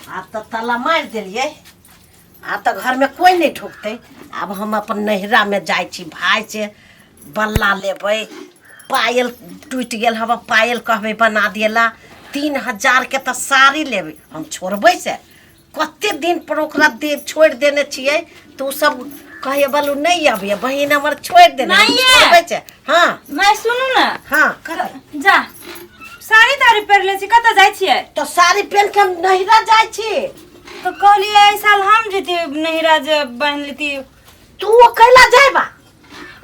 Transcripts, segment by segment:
आब तऽ ताला मारि देलियै, आब तऽ घरमे कोइ नहि ढुकतै। आब हम अपन नैहरामे जाइ छी, भाय से बल्ला लेबै। पायल टूटि गेल हवा, पायल कहबै बना दिएला। 3000के तऽ साड़ी लेबै। हम छोड़बै से कते दिन पर ओकरा दे छोड़ि देने छियै तऽ ओ सब कहैए बलू नहि अबैए बहिन हमर छोड़ि देने, हम नहि ये। छोड़बै छै। हँ। माय, सुनू ने। हँ, कथी? जा, साड़ी ताड़ी पहिर ले छी, कतऽ जाइ छियै? तऽ साड़ी पहिन के हम नैहरा जाइ छी। तऽ कहलियै एहि साल हम जैती नैहरा जे बहिन लेती। तू अकेला जायबा?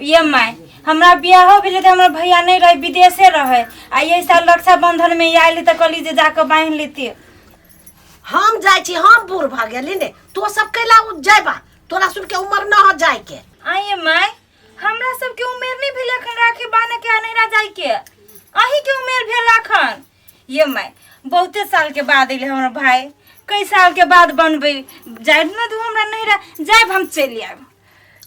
ये माय, हमरा बियाहो भेलै तऽ हमर भैया नहि रहै, विदेशे रहै, आ एहि साल रक्षाबंधन मे आयल तऽ कहली जे जाकऽ बान्हि लेती। हम जाइ छी, हम बूढ़ भऽ गेली ने, तो सब कैला जायबा? तोरा सुन के उम्र न हो जाय के। आइए माय, हमरा सबके उमेर नहि भेल एखन राखी बान्ह के आ नैहरा जाय के, अहीं के उमेर भेल एखन। ये माय, बहुते साल के बाद अइले हमर भाई, कई साल के बाद बनबै जाय न दू हमरा नैहरा जायब, हम चलि आयब।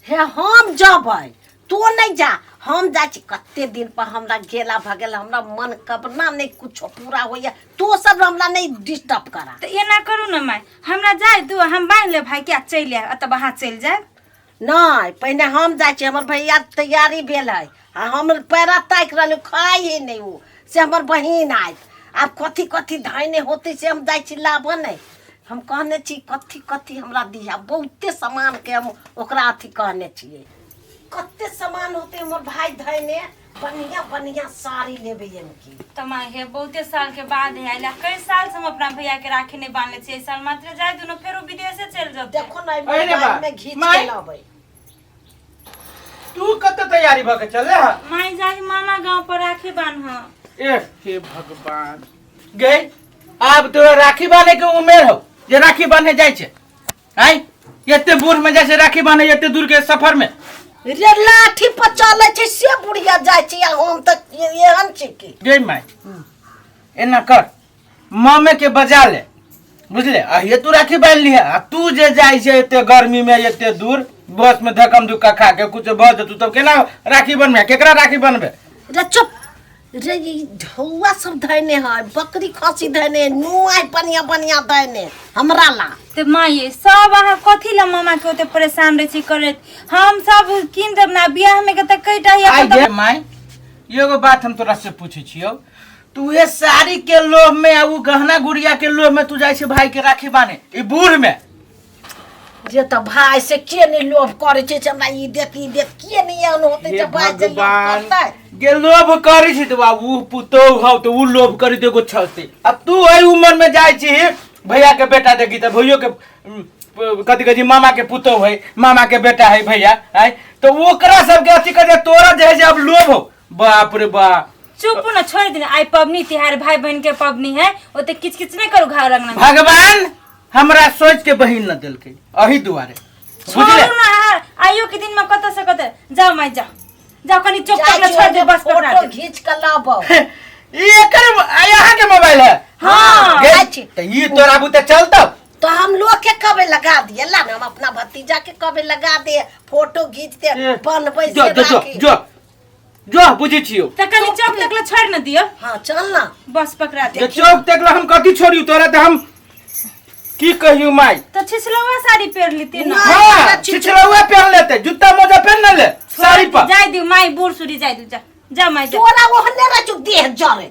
हे, हम जबै, तो नहीं जा, हम जाइ छी। कते दिन पर हमरा गेला भऽ गेल, हमरा मन कबना नहीं कुछो पूरा होइया, तो सब हमरा नहीं डिस्टर्ब करा। तऽ एना करू ने माय, हमरा जाय दू, हम बान्हि लेब भाई के आ चलि आयब, आ तब अहाँ चलि जायब। नहीं, पहिने हम जाइ छी। हमर भैया तैयारी भेल है आ हम पैरा ताकि रहल, खाइ ही नहीं ओ से हमर बहिन आयत। आब कथी कथी धाइने होतै से हम जाइ छी लाबऽ। नहि, हम कहने छी कथी कथी हमरा दिहा, बहुते सामानके हम ओकरा अथी कहने छियै। कते सामान होतै हमर भाय धैने, बढ़िया बढ़िया साड़ी लेबै एमकी। तऽ माय हे, बहुते साल के बाद है आयल, कई साल से हम अपना भैया के राखी नहीं बांधले छियै, एहि साल मात्र जाय दुनू, फेर ओ विदेशे चलि जेतै। देखो ने, अरे बा, मोबाइल में घीच के माय। लाबै। तू कत तैयारी भऽ के चले हा? माय, जाहि मामा गांव पर राखी बान्ह। ए हे भगवान, गे आब तोरा राखी बांधे के उमेर हो जे राखी बांधे जाइ छै? आय, एते बूढ़ में जाइ छै राखी बांधे एते दूर के सफर में? रे, लाठी पर चलै छै से बुढ़िया जाइ छै आ हम तऽ एहन छी की। गे माय, एना कर, मामे के बजा ले, बुझले? आ ये तू राखी बांध लिहे, आ तू जे जाइ छै एते गर्मी में एते दूर बस में धक्कम धुक्का खा के कुछ भऽ जेतौ तब केना राखी बनबे? केकरा राखी बनबे? रे चुप रे, ई ढौआ सब धैने है, बकरी खसी धैने है, नुआ बढ़िया बढ़िया धैने हमरा ला। तऽ माँ ये, सब अहाँ कथी ला मामा के ओते परेशान रहै छी करैत? हम सब कीन देब ना बियाह में के तऽ कईटा ही आइ अपन गे माय, एगो बात हम तोरा से पूछै छियौ, तू ये साड़ी के लोभ में आ उ गहना गुड़िया के लोभ में तू जाइ छै भाई के राखी बांधे ई बूढ़ में? जे तऽ भाय से के नहि लोभ करै छै से हमरा ई देत, ई देत, के नहि एहन होतै हे जे भाय से लोभ भगवान करतै? गे, लोभ करै छै तऽ बाबू पुतोहु हौ तऽ उ लोभ करी तऽ एगो छलते, आ तू एहि उम्र में जाइ छी भैया के बेटा देखी तऽ भैयो के कथी कहै छै, मामा के पुतोहु है, मामा के बेटा है भैया है, तऽ ओकरा सबके अथी कर तोरा जे है से अब लोभ हो, बाप रे बाप। चुप न, छोड़ दिन, आइ पबनी तिहार, भाई बहन के पबनी है, ओते किच किच नहीं करू घर अंगना में। भगवान हमरा सोच के बहिन न देलकै अही दुआरे, छोड़ू बुझले? ना अहाँ, आइयो के दिन में कत से कत जाओ माई, जाओ जाओ, कनी चुप जाइ तक न छी, छोड़ दे बस पकड़ा फोटो दे। घीच के लाबो। ई एकर यहाँ के मोबाइल है? हाँ। गे, जाइ छी। तऽ ई तोरा बुते चलतौ? तो हम लोग के कबे लगा दिए ला ना, हम अपना भतीजा के कबे लगा दे, फोटो घीच दे, बनबै जो से जो जो राखी। जो जो, बुझै छियौ। तऽ कनी चौक तक ले छोड़ न दियो। हाँ, चल ना। बस पकड़ा दे। जे चौक तक ला हम कथी छोड़ियौ तोरा? तऽ हम की कहियौ माई? तऽ छिछलौआ साड़ी पहिर लेती ना। ना। हाँ, छिछलौआ पहन लेते, जूता मोजा पहन न ले साड़ी पर। जाय दियो माई, बूढ़ सूढ़ी, जाय दियो, जा जा माई, जा। तोरा ओहने रह चुक देह जरे,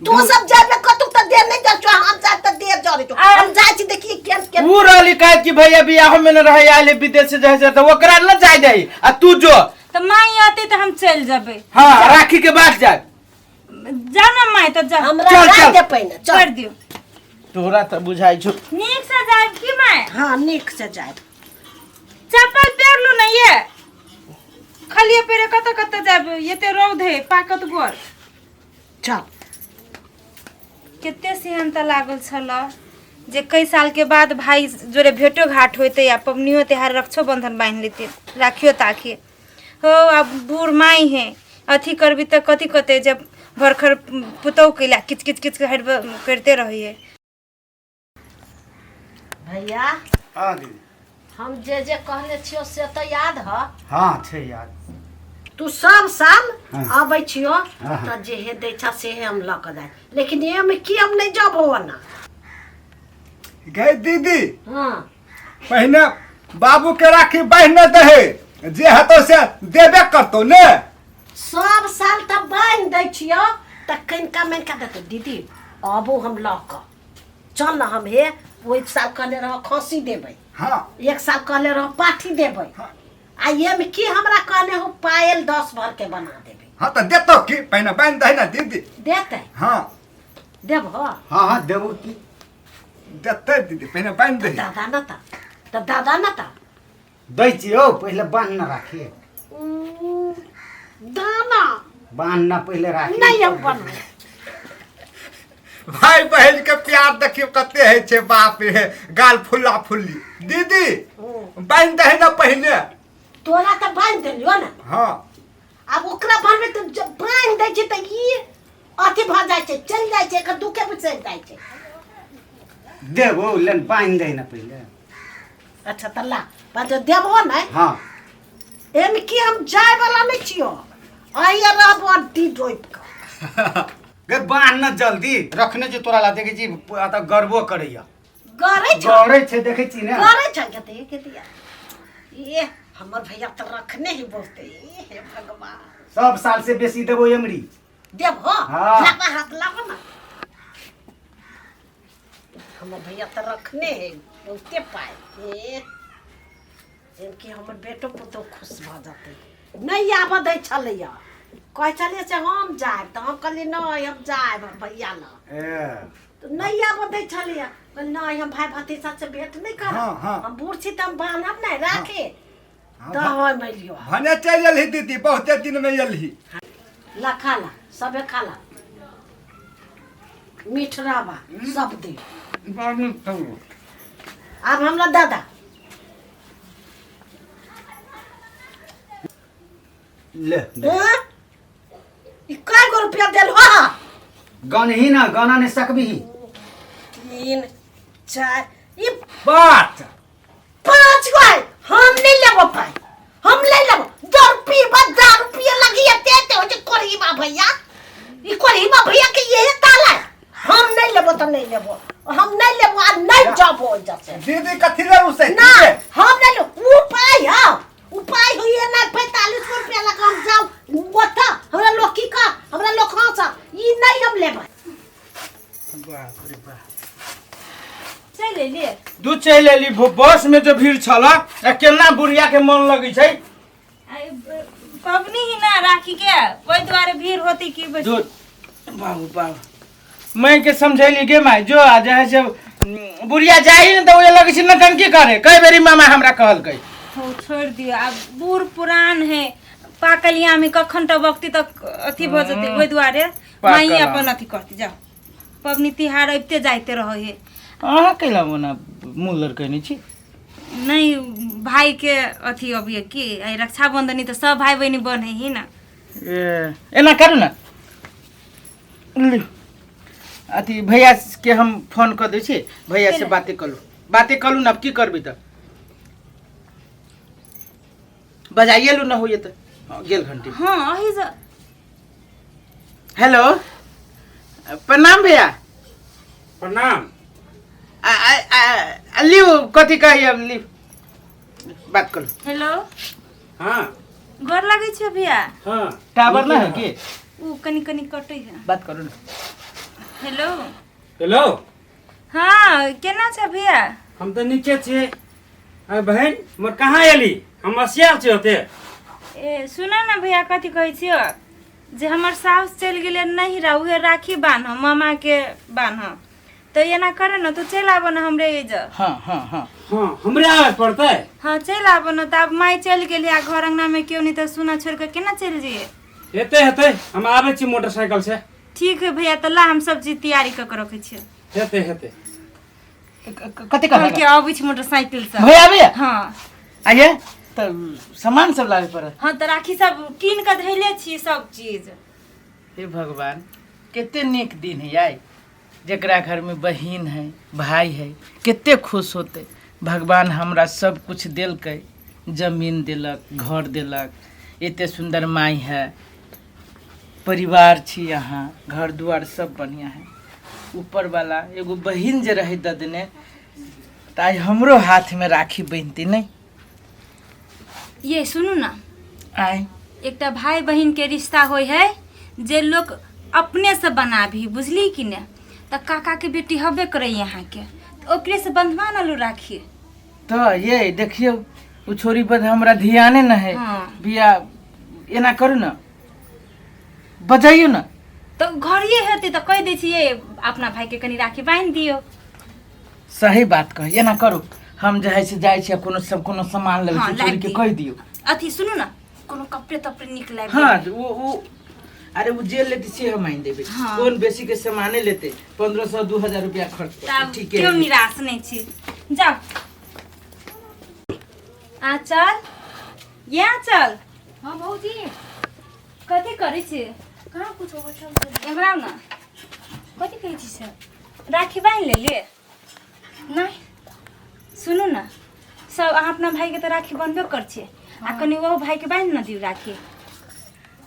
तू सब जाबे कतौ तऽ देह नहीं जर छौ, हम जाय तऽ देह जरे छौ। हम जाइ छी, देखिए केन केन। ऊ रहली काहे कि भैया बियाह में न रहे आले विदेश से जहे तऽ ओकरा न जाय दही आ तू जो। तऽ माई आते तऽ हम चलि जेबै। हाँ, राखी के बाद जाय। जा ना माई, तऽ जा। हमरा चल, जाय चल। दे पहिने, चल। कर दियो। तोरा तऽ बुझाइ छौ। नीक से जायब की माई? हाँ, नीक से जाय। चप्पल पहिर लू ना, ये खलिए पेरे कतऽ कतऽ जायब, एते रौद है, पाकत गोर। चल। कते सेहनता लागल छल जे कई साल के बाद भाई जोरे भेटो घाट होते आ पबनियो त्योहार, रक्षोबंधन बान्हि लेते, राखियो ताखी हो। आब बूढ़ माई है, अथी करबी तऽ कथी कहते जब भरखर पुतहु कैला किच किच किच करिते रहिए। भैया। हाँ दीदी। हम जे जे कहने छियो से तऽ याद ह? हाँ, छै याद। तू सब साल हाँ। आबै छियो हाँ, हाँ। तऽ जे हे दै छह से हम लऽ कऽ जाइ, लेकिन एहिमे की हम नहि जबो ना। गै दीदी, हाँ। पहिने बाबू के राखी बान्हि ने दहे, जे हेतौ से देबे करतौ ने। सब साल तऽ बान्हि दै छियो तऽ कनिका मनिका देतौ। दीदी अबो हम लऽ कऽ चल न, हम हे ओहि साल कहले रह खसी देबै। हाँ। एक साल कहले रह पाठी देबै। हाँ। आ एहिमे की हमरा कहने हो पायल 10 भर के बना देबै। हाँ तऽ देतौ की, पहिने बान्हि दही ने दीदी। देतै? हाँ। देबहो? हाँ हाँ, देबो की। देतै दीदी, पहिने बान्हि दही। दादा न तऽ दादा न तऽ दै छियौ, पहिले बान्ह न राखी। दाना बान्ह न पहिले राखी। नहीं हम बनबै। भाई बहन के प्यार देखियो कते होइ छै, बाप रे, गाल फुल्ला फुल्ली। दीदी बान्हि दही ने पहिने। तोरा तऽ बान्हि देलियो ने। हाँ। आब ओकरा बान्हबै तऽ जब बान्हि दै छै तऽ ई अथी भऽ जाइ छै, चलि जाइ छै, एकर दुखे बिसरि जाइ छै। देबो लेन, बान्हि दही ने पहिले। अच्छा तऽ ला बान्हि देबहो ने। हाँ। एहिमे की हम जाय वाला नहि छियो, आइए रहबो अड्डी रोपि कऽ। गे बान्ह न जल्दी, रखने छी तोरा ला, देखै छी एतऽ गरबो करैया। गरै छौ? गरै छै, देखै छी ने। गरै छै कते के दिया ये हमर भैया तऽ रखने ही बहुते। हे भगवान, सब साल से बेसी देबो एमरी। देबहो? हाँ। लाबा हाथ लाबो ना, हमर भैया तऽ रखने है बहुते पाइ। हे कि हमर बेटो पुतोह खुश भऽ जेतै। नहि आबऽ दै छलैया, कहै छलियै से हम जायब, तऽ हम कहलियै नहि हम जायब भैया लग। ए तऽ नहि आबऽ दै छलैया, कहलियै नहि हम भाय भतीजा से भेंट नहि करब। हाँ, हाँ। हम बूढ़ छी तऽ हम बान्हब नहि राखी। हाँ, तऽ हम एलियो। भने चलि एलही दीदी, बहुते दिन में एलही। ला खा ला, सबे खा ला, मीठ रहबा सब दिन। आब हमरा दादा ले ले। हाँ? ई कय गो रुपया देल हो? गनही ना, गना नहीं सकबी। 3 4 ई 5 5 गो है। हम नहीं लेबो पाई, हम नहीं लेबो। 2 रुपये बा, 10 रुपये लगी है ते ते हो जे कोरहीमा भैया, ई कोरहीमा भैया के यही ताला है। हम नहीं लेबो तो नहीं लेबो, हम नहीं लेबो आ नहीं जाबो एजा से। दीदी कथी ले रुसै? ना हम नहीं लेबो। उपाय है, उपाय होइए ना। 45 रुपया लगा हम जाओ ओतऽ, हमरा लोग की कह, हमरा लोग हँस, ई नहीं हम लेबै। बाप रे बाप। चलि एलियै? दू चलि एली। बस में जो भीड़ छल आ केना बुढ़िया के मन लगै छै। आइ पबनी ही ना राखी के, ओहि दुआरे भीड़ होती की बस। दू बाबू बाबू, मैं के समझैली गे माय जो आ जे से बुढ़िया जाइ ने तऽ ओए लगै छै नटंकी करे। कई बेरी मामा हमरा कहलकै। हो छोड़ि दियौ, आब बूढ़ पुरान है, पाकलिया में कखन तऽ वक्ती तक अथी भऽ जेतै, ओहि दुआरे माइए पाकल आम। अपन अथी करती। जाउ, पबनी तिहार अबिते जाइते रहै है। अहाँ कैला ओना मुँह लड़कैने छी? नहीं भाई के अथी अबिए की, आइ रक्षाबंधन तऽ सब भाई बहिनी बन्है ही ना। ए, एना करू ने, लिउ। अथी भैया के हम फोन कऽ दै छी, भैया से बाते करू, बाते करू ने। अब की करबै तऽ बजाइए लू न होइए तऽ। हँ, गेल घंटी। हाँ अही से। हेलो, प्रणाम भैया। प्रणाम। आ, आ, आ, आ, लिउ, कथी कहिए, लिउ बात करू। हेलो। हाँ। गोर लगै छियो भैया। हाँ। टावर ना है की? उ कनी कनी कटै है। बात करू ने। हेलो। हेलो। हाँ केना छ भैया? हम तऽ नीके छियै। अरे बहन मोर कहाँ एली, हम असियाल छियै ओते। ए सुन न भैया, कथी कहै छियो जे हमर साउस चलि गेलै नहिरा, उहे राखी बान्ह, मामा के बान्ह, तऽ एना करे न तू चलि आबऽ न हमरे एज। हाँ हाँ हाँ। हाँ हमरे आबे पड़तै। हाँ चलि आबऽ न, तऽ आब माय चलि गेली आ घर अंगना में केओ नहि, तऽ सुना छोड़ि कऽ केना चलि जइए? हेतै हेतै, हम आबै छी मोटरसाइकिल से। ठीक है भैया, तऽ ला हम सब चीज तैयारी कऽ के रखै छियै। हेतै हेतै। कथी कहलकै कहलकै? अबै छी मोटरसाइकिल से। भैया आबैया? हाँ। आइए तऽ सामान सब लाबे पड़त। हाँ तऽ राखी सब कीन कऽ धैले छी सब चीज। हे भगवान, कते नीक दिन है आइ। जकरा घर में बहिन है, भाई है, कते खुश होते। भगवान हमरा सब कुछ देलकै, जमीन देलक, घर देलक, एते सुंदर माई है, परिवार छी, यहाँ घर दुआर सब बढ़िया है। ऊपर वाला एगो बहिन जे रहे ददने त आइ हमरो हाथ में राखी बन्हती नहीं। ये सुनू ना, आय एकटा भाई बहिन के रिश्ता होय है जे लोग अपने से बनाबी, बुझली कि ने? तऽ काका के बेटी हबे करे यहाँ के, तऽ ओकरे से बंधवा न लू राखी। तो ये देखियो उ छोरी पर हमरा ध्याने न है। हाँ। बिया एना करू न, बजाइयो न। तऽ घरिये हेतै तऽ कहि दै छियै अपना भाई के कनि राखी बान्हि दियौ। सही बात कही, एना करू हम जे है से जाइ छी कोनो सब कोनो सामान लेबै हाँ, छी, छोरी लाबि के दियौ। कहि दियौ। अथी सुनू न, कोनो कपड़े तपड़े नीक लागि। हाँ वो अरे वो जे लेते से हम आनि देबै। हाँ। कोन बेसी के सामाने लेते 1500 2000 रुपया खर्च करतै, तब ठीक केओ है। निराश नहि छी। जाउ आँचल, ये आँचल। हाँ भौजी। कथी करै छी? कहाँ कुछो, बैठल छी। एम्हर आउ न। कथी कहै छी से? राखी बान्हि लेलियै? नहि। सुनू न, सब अहाँ अपना भाइके तऽ राखी बन्हबे कर छियै, आ कनि ओहो भाइके बान्हि न दियौ राखी।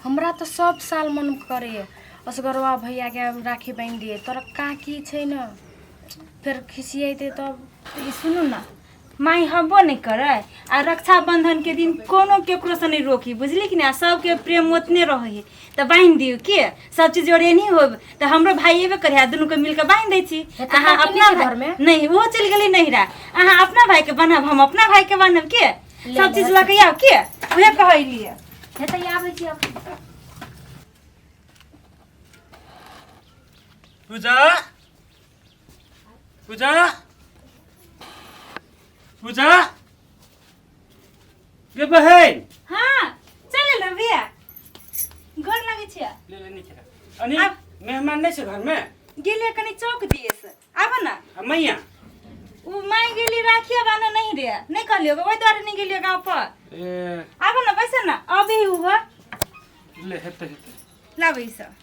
हमरा तऽ सब साल मन करैए असगरवा भैयाके राखी बान्हि दिए, तोरा काकी छै ने, फेर खिसियेतै तब। ई सुनू न, माइ हबो नहि करै आ रक्षाबंधन के दिन कोनो केकरो से नहि रोकी, बुझली कि नहि? आ सबके प्रेम ओतने रहै है तऽ बान्हि दियौ के सब चीज ओरेनी होब तऽ हमरो भाई एबे करे, आ दुनू के मिलके बान्हि दै छी। हे तऽ अहाँ काकी अपना नहि छै भाई घरमे? नहि, ओहो चलि गेलै नहिरा। अहाँ अपना भाई के बान्हब, हम अपना भाई के बान्हब के सब चीज लऽ के आउ के उहे कहलियै। हे तऽ आबै छी अब। पूजा, पूजा, पूजा गे बहन। हाँ चल ना भैया, गोर लागै छियै। ले ले नीचे रख। अनि आब- मेहमान नहीं छे घर में? गेलियै कनि चौक दिस, आब न। आ मैया? उ माय गेली राखिए बान्ह नहीं रे, नहीं कहलियो, ओहि दुआरे नहीं गेलियो गाँव पर। ए आब न बैस न, अभी उ हो। ले हेते हेते। लाबै ई सब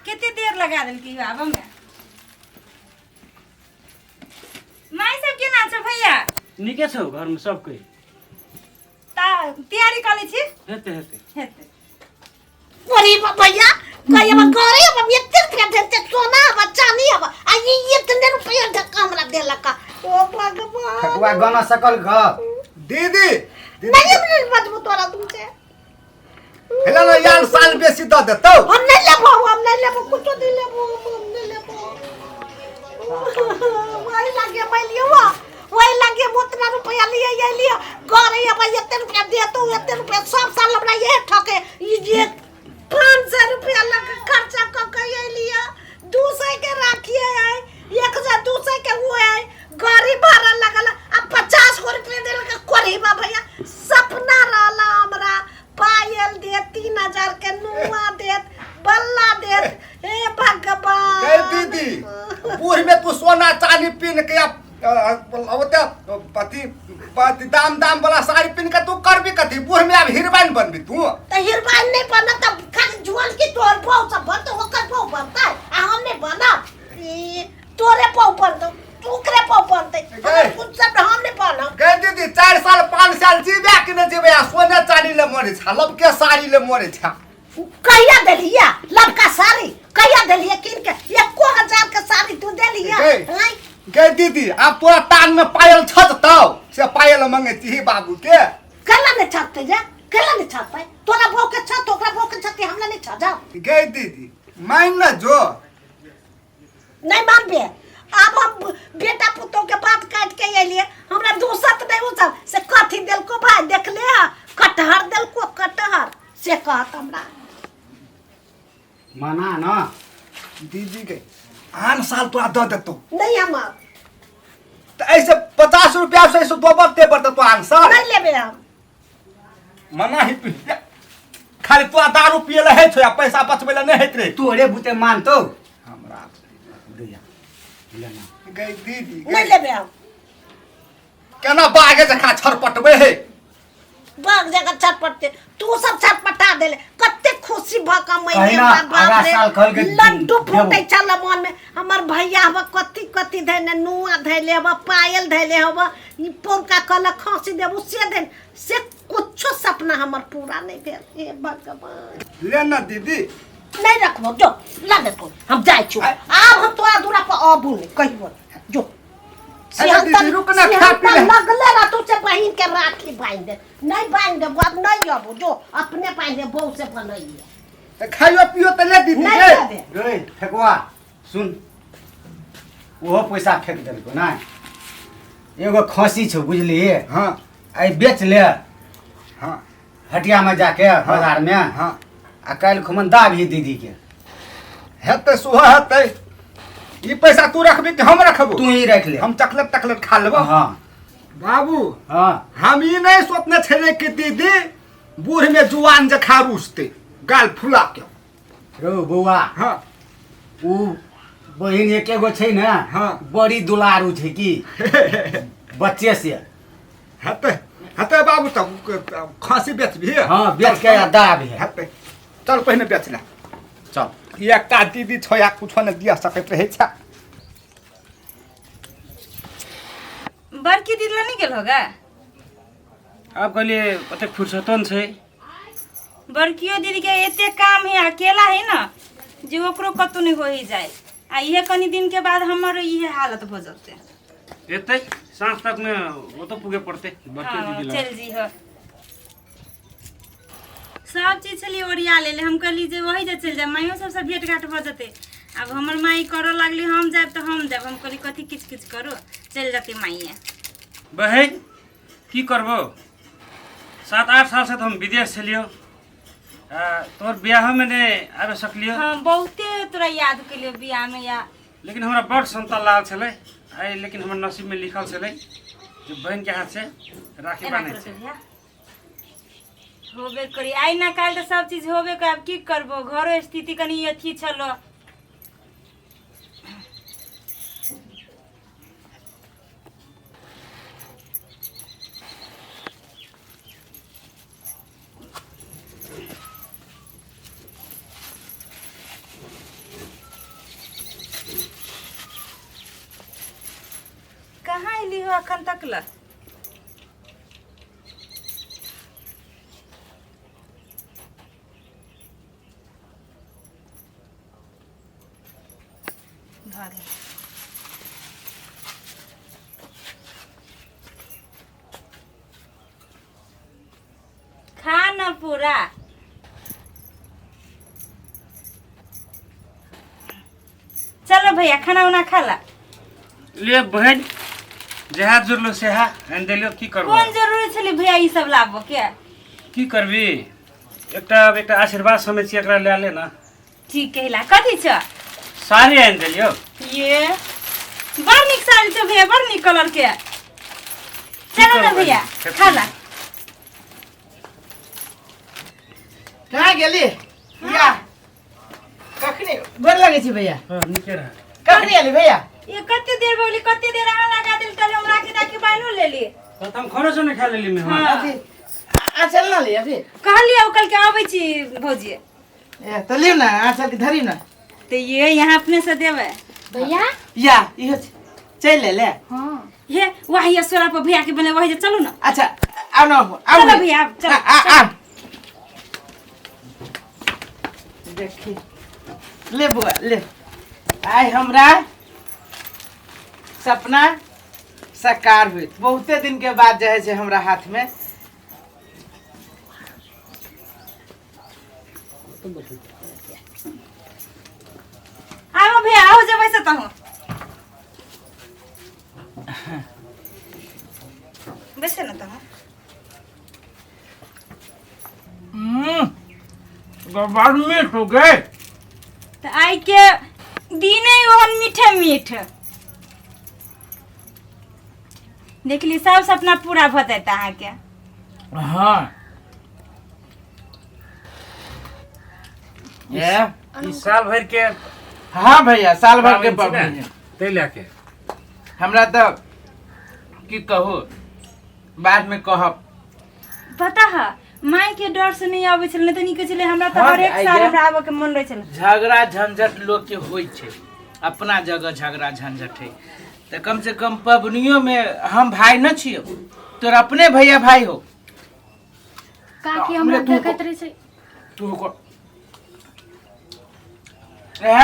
कते देर लगा देलकै यौ आबऽ में। माय सब केना छौ भैया? नीके छौ, घर में सब कोई। ता तैयारी कऽ लै छी। हेते हेते। हेतै। अरे भैया कहिया करे हम एते रुपया देते, सोना हवा चांदी हवा, आ ये इतने रुपया धक्का हमरा देलक। ओ भगवान। ठकुआ गना सकल घ दीदी, दीदी। नहीं, हम नहीं बचबो तोरा तुमसे। हेला ना यार, साल बेसी दऽ देतौ। हम नहीं लेबो, हम नहीं लेबो, कुछो नहीं लेबो, हम नहीं लेबो। वही लागे मैं लियो, वही लागे उतना रुपया लिए ये लियो घर ये भाई इतने रुपया दे तो इतने रुपया सब साल हमरा ये ठके। ई जे 500 रुपया लग खर्चा क के ये लिया, 200 के राखिए है, 1200 के वो है, गाड़ी भाड़ा लगल, आ 50 गो रुपया देलक कोरीबा भैया। सपना रहला हमरा पायल देत, 3000 के नुआ देत, बल्ला देत, हे भगवान। गै दीदी, बूढ़ में तू सोना चांदी पीन के ओते अथी अथी दाम दाम वाला साड़ी पीन के तू करबी कथी? बूढ़ में आब हीरोइन बनबी तू? तऽ हीरोइन नहीं बनत तऽ खाली जुआन की तोहर बहु सब बनतौ, ओकर बहु बनतै आ हम नहीं बनब? ई तोरे बहु बनतौ, ओकरे बहु बनतै, हमर कुछ सब हम नहीं बनब। गै दीदी, 4 साल 5 साल जीबे कि नहि जीबे, आ सोना चांदी ले मरे छा, लबके साड़ी ले मरे छा। कहिया देलिया लबका साड़ी? कहिया देलिया कीन के? 1000 के साड़ी तू देलिया? गै। आँय? गै दीदी, आब तोरा टांग में पायल छजतौ से पायल मंगे छी बाबू के। केला नहीं छतते जे, केला नहीं छतते? तोरा बहु के छत, ओकरा बहु के छत, हमरा नहीं छजाओ। गै दीदी, मान न जो। नहीं मानबे। अब हम बेटा पुतोह के बात काट के अलिए, हमरा दूसत नहीं उ सब से कथी देलको भाई, देख ले हा, कटहर देलको कटहर से कहत हमरा। मना न। दीदी के आन साल तोरा दऽ देतौ। नहीं हम तऽ ऐसे 50 रुपया से ऐसे दोबर तेबर देतौ आन साल। नहीं लेबे हम। मना ही पी खाली तोरा दारू पिए ले होइ छौ आ पैसा बचबै ले नहि होइत रहे। तोरे बुते मानतौ हमरा दैया ले ना। गै दीदी, नहीं लेबे हम। केना बागे जकाँ छरपटबै हे? बाघ जगह छटपटते, तू सब छटपटा देले, कते खुशी भ के कही मने ना, हमरा बाप आगा रे, साल कहलकै लड्डू देबो। फूटे छल मन में। हमर भैया हब कथी कथी धैने, नुआ धैले हब, पायल धैले हब, ई पौका कहलक खांसी देबू से धैने से कुछो सपना हमर पूरा नहीं भेल। हे भगवान। ले ना दीदी। नहीं रखबो, जो ला दे तो हम जाइ छु। आब हम तोरा दूरा पर अबू नहीं कहिबो, जो अरे दीदी, रुक ना, खा पी ले। लगले रह तू से बहिन के राखी बांध दे, नहीं बांध दे अब नहीं अबू, जो अपने बांध दे बहू से बनैये। खाइयो पियो त ले दीदी। नहीं रे। देबे। रे फेकुआ सुन, ओहो पैसा फेंक देलको ना। एगो खसी छौ बुझली। हाँ। आइ बेच ले। हाँ। हटिया में जाके बाजार में। हाँ। आ काल्हि खुमन दाबी दीदी के। हेतै सुह हेतै। ई पैसा तू रखबी कि हम रखबो? तू ही रख ले। हम चॉकलेट तकलेट खा लेबो। हाँ। बाबू। हाँ। हम ई नहीं सोचने छेले कि दीदी बूढ़ में जुआन जखा रुसते गाल फुला के। रो बौआ। हाँ। उ बहिन एके गो छै ने। हाँ। बड़ी दुलारू छै की बच्चे से। हेतै हेतै बाबू, तब खांसी बेचबी। हाँ, बेच के आ दाबी। हेतै, चल पहिने बेच ले। चल। एकटा दीदी छौ या कुछो नहि दिया सकैत रहै छै। बड़की दीदी ला नहीं गेल होगा? आब कहलिए ओतेक फुर्सतो नहि छै। बड़कियो दीदी के एते काम है, अकेला है ना, जे ओकरो कतौ नहीं हो ही जाए। आ इहे कनी दिन के बाद हमर इहे हालत हो जते। एतै साँझ तक में वो तो पुगे पड़ते बड़की हाँ, दीदी ला। चल जी हो। सब चीज छलिए ओरिया लेले, हम कहली जे वही जे चल जाए, माइयो सबसे भेंट घाट भऽ जेतै। आब हमर माई करऽ लागली हम जायब तऽ हम जायब, हम कहली कथी किच किच करू, चलि जेतै माइये। बहिन की करबो, 7-8 साल से तो हम विदेश छलियो, तोहर बियाह में नहीं आबि सकलियो। हाँ, बहुते तोरा याद केलियो बियाह में या। लेकिन हमरा बड़ संतान लागल छलै आइ, लेकिन हमर नसीब में लिखल छलै जे बहिन के हाथ से राखी एना बान्है करू छै। भैया। होबे करी, आइ ना काल्हि तऽ सब चीज होबे कर, आब की करबो, घरो स्थिति कनी अथी छलो। कहाँ अयली हो अखन तक ला? भऽ गेल। खा न पूरा। चलो भैया खाना उना खा ला। ले बहन जहाँ जुड़लो सेहा आनि देलियो, की करबो? कोन जरूरी छलै भैया ई सब लाबो के? की करबी, एकटा एकटा आशीर्वाद समझ के एकरा ले ले ना। ठीक कहला। कथी छ? साड़ी आनि देलियो। ये बड़ नीक साड़ी छ भैया, बड़ नीक कलर के। चलो ना करबै? भैया खा ला। कहाँ गेली या? कखनी गोर लगै छी भैया? हाँ, नीके रह। कखनी एली भैया? ये कते देर भऽ गेलै, कते देर अहाँ लगा देल तब हम राखी ताखी बान्हि लेली। तो हम खानो सोना खा लेली मेहमान। हाँ। अथी आचल ना ली अभी? कहलियै ओ कल के आबै छी भौजी। ए त लियौ ना आचल के धरी ना। तो ये यहाँ अपने से देबै। भैया या इहो चलि ले ले। हाँ। हे वाह ये सोरा पर भैया के बने वही जे चलू ना। अच्छा आउ ना आउ। चलो भैया, आउ, चलो, आ, आ, चलो। आ। देखी ले बुआ ले, आइ हमरा सपना साकार होइत बहुते दिन के बाद जे है से हमरा हाथ में। आबो भैया आओ जेबै से तहूँ बैसे ना तहूँ। बड़ मीठ हो गए। तऽ आइ के दिने ओहन मीठे मीठ देखली, सब सपना पूरा भऽ जायत अहाँके। हाँ ये ई साल भर के। हाँ भैया साल भर के पाबनि छै पबनी ने, है। ताहि लए के हमरा तऽ की कहू, बाद में कहब। पता है माय के डर से नहीं आबै छलै, नहीं तऽ नीक छलै हमरा तऽ हाँ, हरेक आइ साल जा। हमरा आबऽ के मन रहै छलै। झगड़ा झंझट लोग के होइ छै, अपना जगह झगड़ा झंझट है तऽ कम से कम पबनियो में हम भाई न छियो, तोर अपने भैया भाई हो। काकी हमरा ले तू देखैत रहै छै। तू को ए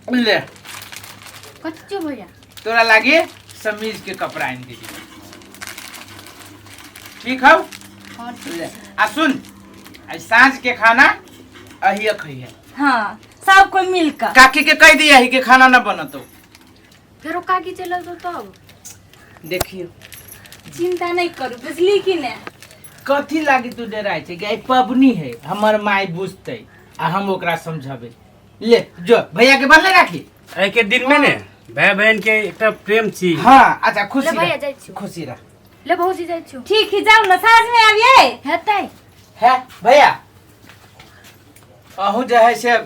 ले। कच्चो भैया। तोरा लागे समीज के कपड़ा आनि देली, ठीक हौ? हाँ, ठीक। ले आ सुन, आई साँझ के खाना अहिए खइहे। हाँ, सब कोई मिलकर। काकी के कह दिया के खाना न बनतो। फेरो काकी चलि अयतौ तब? देखियो। चिंता नहीं करू, बुझली कि ने? कथी लागी तू डराय छै? कि पबनी है, हमर माय बुझतै आ हम ओकरा समझाबै। ले जो, भैया के बनले राखी। एहि के दिन में ने भाई बहन के एकटा प्रेम छी। हाँ, अच्छा, खुशी ले भैया, रह। जाइ छी। खुशी रह। ले भौजी, जाइ छी। ठीक है, जाओ ना, साँझ में आबिए। हेतै। है भैया, अहूँ जे है से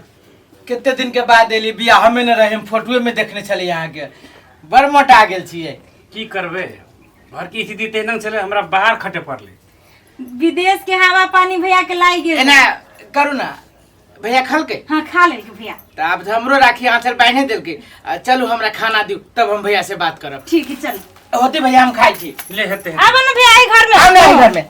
कते दिन के बाद एली। बियाह में न रहे, हम फोटोए में देखने छलियै अहाँके, बड़ मोटा गेल छियै। की करबै, घर के स्थिति तेहन छलै, हमरा बाहर खटे पड़लै। विदेश के हवा पानी भैया के लाग गेल। एना करू ना भैया, खलकै? हाँ, खा लेलकै भैया। तऽ आब तऽ हमरो राखी आँचल बान्हि देलकै। आ चलू, हमरा खाना दियौ, तब हम भैया से बात करब। ठीक है, चल। होते भैया, हम खाइ छी। ले, हेतै। आबो ना भैया, आई घर में। आउ ने घर में।